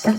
So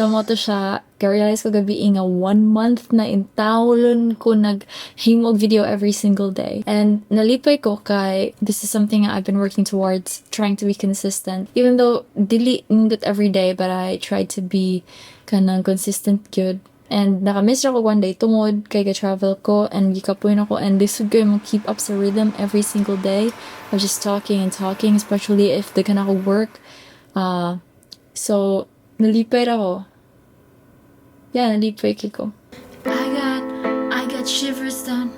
mao to siya, ka-realize ko gabii nga one month na intawon ko naghimo og video every single day. And nalipay ko kay this is something I've been working towards, trying to be consistent. Even though dili nindot every day, but I try to be kanang consistent gyud. And nakamiss ra ko one day tungod kay ga-travel ko and gikapoy na ko and lisod kaayo mo keep up sa rhythm every single day of just talking and talking, especially if daghan ako work. So, nalipay ra ko. Yeah, nalipay kaayo ko. I got shivers down.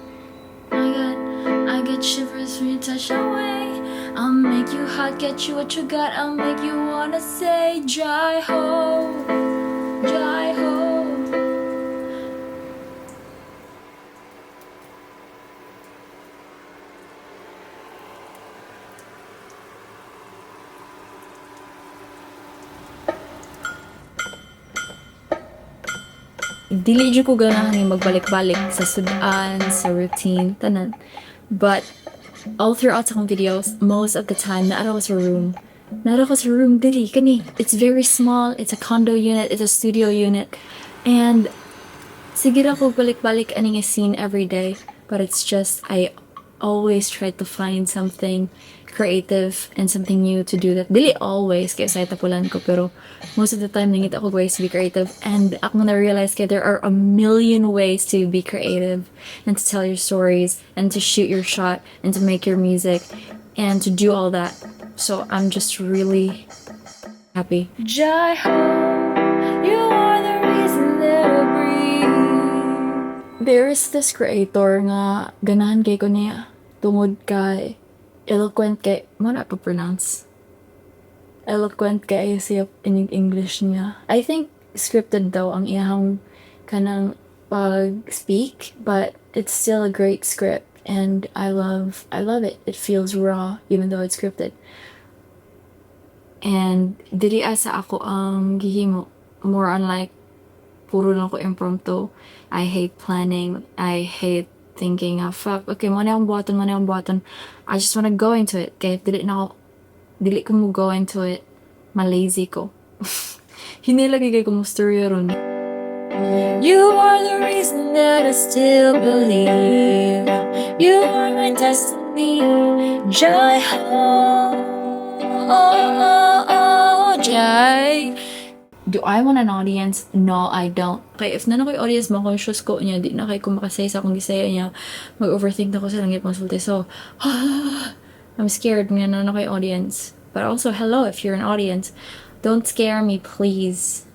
I got shivers when you touch away. I'll make you hot, get you what you got. I'll make you wanna say, "Jai ho, Jai ho." Dili jud ko ganahan nga magbalik-balik sa sud-an, sa routine, tanan. But all throughout sa akong videos, most of the time, naa ko sa room. Naa ko sa room, dili, kani. It's very small, it's a condo unit, it's a studio unit. And sige ra ko balik-balik ani nga scene every day. But it's just, I always try to find something creative and something new to do that. Dili always, kay sa tapulan ko, pero most of the time, nangita ko ways to be creative. And ako na-realize kay there are a million ways to be creative and to tell your stories and to shoot your shot and to make your music and to do all that. So I'm just really happy. Jai ho, you are the reason that I breathe. There is this creator nga ganahan kaayo ko niya tungod kay eloquent kay mao na pa-pronounce. Eloquent kaayo siya in English niya. I think scripted daw ang iyang kanang pag-speak, but it's still a great script and I love it. It feels raw even though it's scripted. And dili asa ako ang gihimo. More on like puro lang ko impromptu. I hate planning. I hate thinking, "Ah, fuck, okay, mao na akong buhaton, mao na akong buhaton." I just wanna go into it. Kaya dili na ako, dili ko mo go into it, malazy ko. Hindi lagi kaayo ko mo storya ron. You are the reason that I still believe. You are my destiny. Jai ho, oh, Jai. Do I want an audience? No, I don't. Kay if naa na ko'y audience, ma-conscious ko niya, di na kaayo ko makasay sa akong gisaya niya. Mag-overthink na ko sa langit mga sulti. So, I'm scared nga naa na ko'y audience. But also, hello if you're an audience. Don't scare me, please.